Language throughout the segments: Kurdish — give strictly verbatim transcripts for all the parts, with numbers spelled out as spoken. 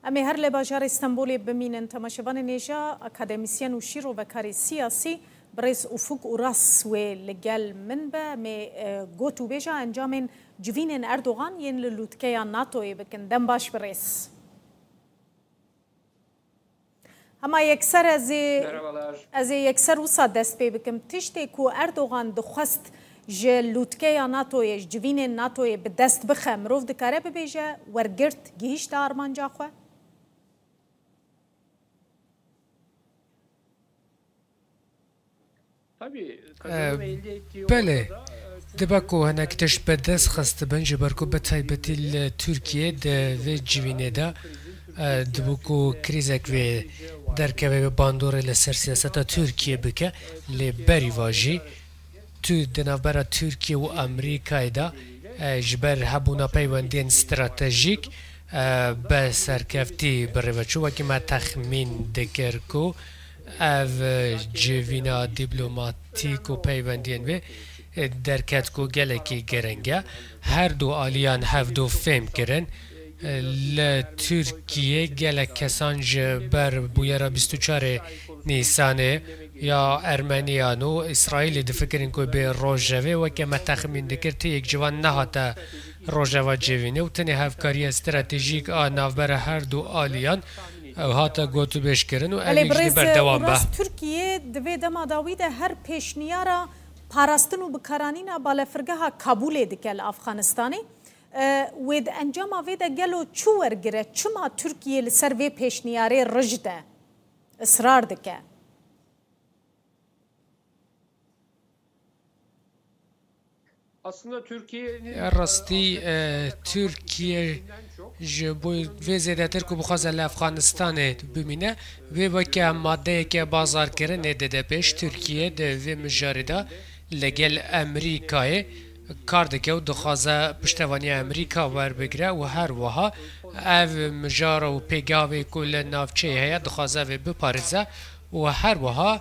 Em ê her li bajarê Stenbolê bimînin. Temaşevanên hêja, akademîsyen û şîrovekarê siyasî birêz Ufuk Uras wê li gel min be. Em ê, e, got û bêja encamên civînên Erdogan yên li lûtkeya NATOyê bikin. Dem baş birêz. Hema yekser ez ê, Merhabalar. Ez ê yekser wisa dest pê bikim. Tiştê ku Erdogan dixwest ji lûtkeya NATOyê, ji civînên NATOyê bi dest bixe, mirov dikare bibêje, wergirt, gihîşte armanca xwe? Tabii, kazanım elde ettiği Belê, ortada, e, dibe ku hinek tişt bi dest xistibin, ji ber ku bi taybetî li Tirkiyê di vê civînê de, e, dibe ku krîzek vê derkeve, wê bandorê li ser siyaseta Tirkiyê bike, lê berî va jî tu di navbera Tirkiye û Amerîkayê de, e, ji ber hebûna peywendiyên stratejîk, e, bi serkeftî bi rê ve çû. Wekî me texmîn dikir ku ev, e, civîna dîplomatîk û peywendiyên wê, e, derket ku gelekî giring e. Her du aliyan hevdu fêm kirin. Li Tirkiyê gelek kesan ji ber bûyera bîst û çarê Nîsanê ya Ermeniyan û Îsraîlê difikirin ku bê rojevê, weke me texmîn dikir, ti yek ji van nehate rojeva civînê û tenê hevkariya stratejîk a navbera her du aliyan hate gotûbêjkirin û ev Belê, yek jî birêz berdewam be. Uras, Tirkiye di vê dema dawî de her pêşniyara parastin û bikaranîna balefirgeha Kabûlê dike li Afxanistanê. E, wê di encama vê de gelo çi wergire? Çima Tirkiye li ser vê pêşniyarê rij de israr dike? Aslında Türkiye'nin, e, Rastî, e, Tirkiye ji bo vê zêdetir ku bixwaze li Afxanistanê bimîne, vê weke madeyeke bazarkirinê dide pêş. Tirkiye di vê mijarê de li gel Amerîkayê kar dike û dixwaze piştevaniya Amerîka werbigire û her wiha ev mijar û pêgavê ku li navçeyê heye dixwaze vê biparêze û her wiha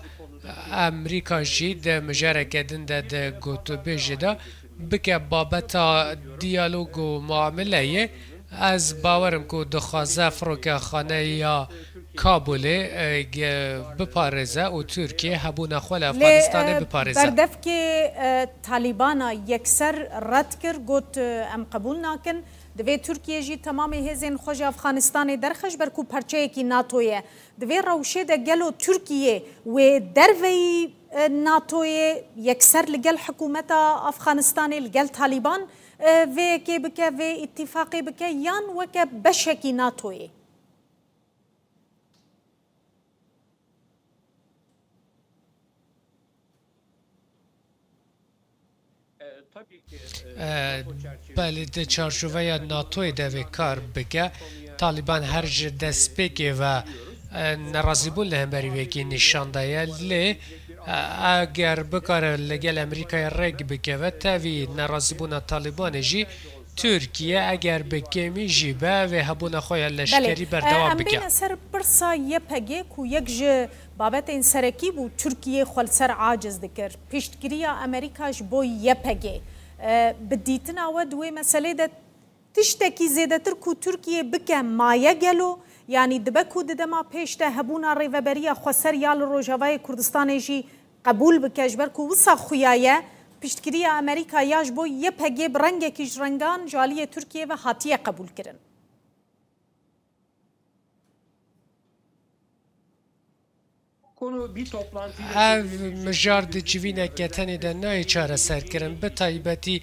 Amerîka jî di mijareke din de di gotûbêjê de bike babeta diyalog û muameleyê. Ez bawer im ku dixwaze firokexa xaneya Kabulê, e, ge-, biparêze û Tirkiye hebûna xwe li Lê, Efxanistanê e, biparêze. Berdevkê, e, Talîbana yekser red kir, got, e, em qebûl nakin. Divê Tirkiye jî temamê hêzên xwe ji Efxanistanê derxe, ji ber ku parçeyekî NATO ye. Di vê rewşê de gelo Tirkiye wê derveyî, e, NATOyê yekser li gel hikûmeta Afxanistanê, li gel Talîban, e, vê yekê bike, vê îtîfaqê bike yan weke beşekî NATOyê? E, belê, di çarçoveya NATOyê de vê kar bike. Talîban her ji destpêkê ve, e, nerazîbûn li hemberî vê yekê nîşan daye. Lê, e, eger bikare li gel Amerîkayê rêk bikeve, tevî nerazîbûna Talîbanê jî Tirkiye eger bi kêmî jî be, vê hebûna xwe ya leşkerî Belê. berdewam E, em bike. Bêne ser pirsa Y P G ku yek ji babetên serekî bû Tirkiye xwe li ser aciz dikir. Piştgiriya Amerîka ji bo Y P G. E, bi dîtina we di wê meselê de tiştekî zêdetir ku Tirkiye bike maye gelo? Yanî dibe ku di dema pêş de hebûna rêveberiya xweser ya li Rojavayê Kurdistanê jî qebûl bike, ji ber ku wisa xuya ye, piştgiriya Amerîka ya ji bo Y P G bi rengekî ji rengan ji aliyê Tirkiyê ve hatiye qebûlkirin. Ev mijar di civîneke tenê de nayê çareserkirin, bi taybetî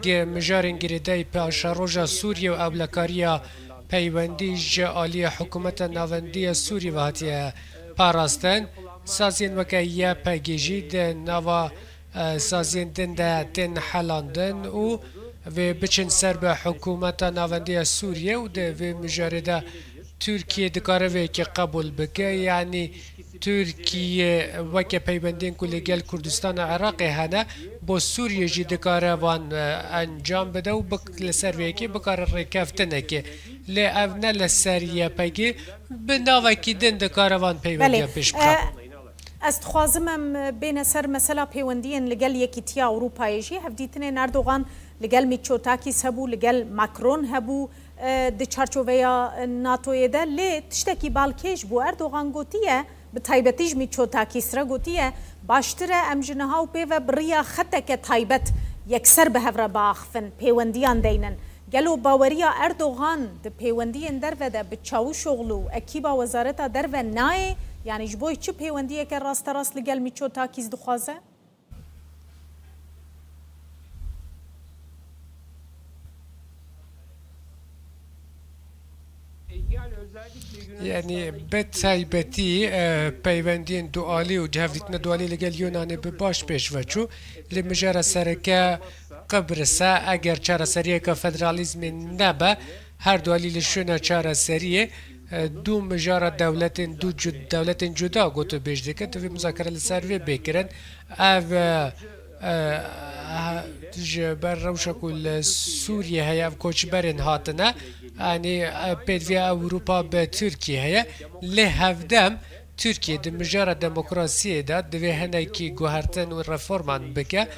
gi-, mijarên girêdayî paşeroja Sûriyê û ewlekariya peywendî ji aliyê hikûmeta navendî ya Sûriyê ve hatiye parastin. Saziyên weke Y P G jî di nava, e, saziyên din de tên helandin û vê biçin ser bi hikûmeta navendî ya Sûriyê û di vê mijarê de Tirkiye dikare vê yekê qebûl bike. Yanî Tirkiye weke peywendiyên ku li gel Kurdistana Iraqê hene, bo Sûriyê jî dikare van, e, encam bide û bik-, li ser vê yekê bikare rêkeftinekê. Lê ev ne li ser Y P G, bi navekî din dikare van peyvendiyan Belê. pêş bike. E, ez dixwazim em bêne ser mesela pêwendiyên li gel Yekîtiya Ewropayê jî. Hevdîtinên Erdogan li gel Mitsotakis hebû, li gel Macron hebû. e, di çarçoveya NATOyê de, lê tiştekî balkêş bû. Erdogan gotiye, bi taybetî ji Mitsotakis re gotiye, baştir e em ji niha û pê ve bi riya xeteke taybet yekser bi hev re biaxifin, pêwendiyan deynin. Gelo baweriya Erdogan di pêwendiyên derve de bi Çavuşoglu û ekîba Wezareta Derve nayê? Yanî ji bo çi pêwendiyeke rasterast li gel Mitsotakis dixwaze? Yanî bi taybetî, e, peywendiyên dualî û cihevdîtina dualî li gel Yunanê bi baş pêş ve çû. Li mijara sereke Qibris e, eger çareseriyeke federalîzmê nebe, her dualî li şûna çareseriyê, e, du mijara dewletên, du cu-, dewletên cuda gotûbêj dike, divê muzakere li ser vê bê kirin. Ev, e, e, ji ber rewşa ku li Sûriyê heye, ev koçberên hatine, yanî, e, pêdiviya Ewropa bi Tirkiyê heye. Lê hevdem Tirkiye di mijara demokrasiyê de divê hinekî guhertin û reforman bike.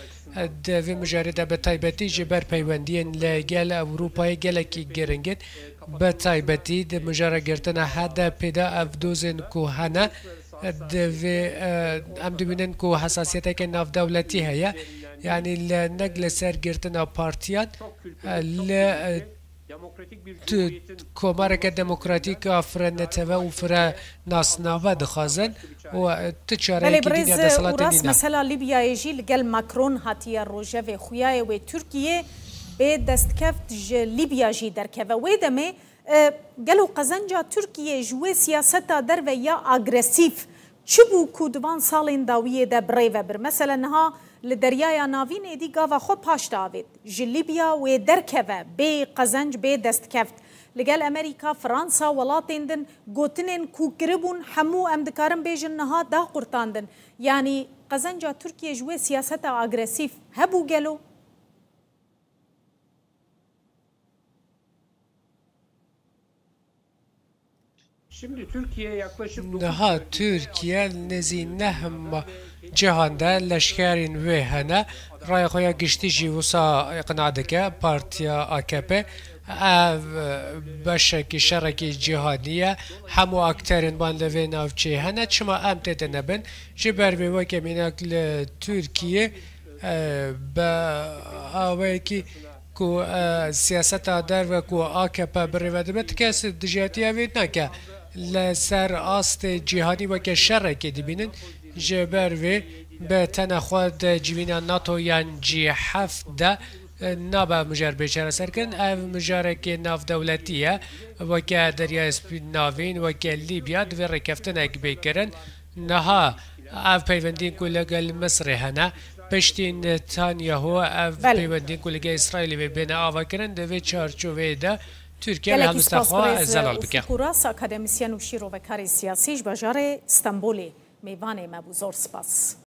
Di vê mijarê de bi taybetî ji ber peywendiyên li gel Ewropayê gelekî giring in. Bi taybetî di mijara girtina H D P'ê de ev dozên ku hene, divê, e, em dibînin ku hesasiyeteke navdewletî heye. Yanî li, nek li ser girtina partiyan, e, li, e, tu komareke demokratîk a fire neteve û fire nasname dixwazin û tu çareyekî din ya deselatê nîne. Belê birêz Uras, mesela Lîbyayê jî li gel Macron hatiye rojevê. Xuya ye wê Tirkiye bê destkeft ji Lîbya jî derkeve. Wê demê, e, gelo qezenca Tirkiye ji wê siyaseta derve ya agresîf çi bû ku di van salên dawiyê de bi rê ve bir? Mesela niha li Deryaya Navîn êdî gava xwe paş de avêt. Ji Lîbya wê derkeve, bê qezenc, bê destkeft. Li gel Amerîka, Fransa, welatên din gotinên ku kiribûn hemû, em dikarin bêjin, niha da qurtandin. Yanî qezenca Tirkiye ji wê siyaseta agresîf hebû gelo? Niha Tirkiye nêzî neh ma-, cihan de leşkerên wê hene. Raya xwe ya giştî jî wisa îqna dike Partiya A K P. Ev, e, beşekî şerekî cîhanî ye. Hemû akterên wan li vê navçeyê hene. Çima em tê de nebin? Ji ber vê weke mînak li Tirkiye, e, bi awayekî ku, e, siyaseta derve ku A K P bi rê ve dibe, ti kes dijatiya vê nake. Li ser astê cîhanî weke şerekê dibînin. Ji ber vê bi tena xwe di civîna NATO yan G heft de, e, nabe mijar bê çareserkirin. Ev mijarekê navdewletî ye. Weke Deryaya Spî Navîn, weke Lîbya divê rêkeftinek bê kirin. Niha ev peywendiyên ku li gel Misirê hene, piştî Netanyahu ev Belê. peywendiyên ku li gel Îsraîlê vê bêne avakirin, di vê çarçoveyê de Tirkiye Gelekî hevdista spas xwe birêz zelal bike. Ufuk Uras, akademisyen û şîrovekarê siyasî ji bajarê Stenbolê mêvanê me bû. Zor spas.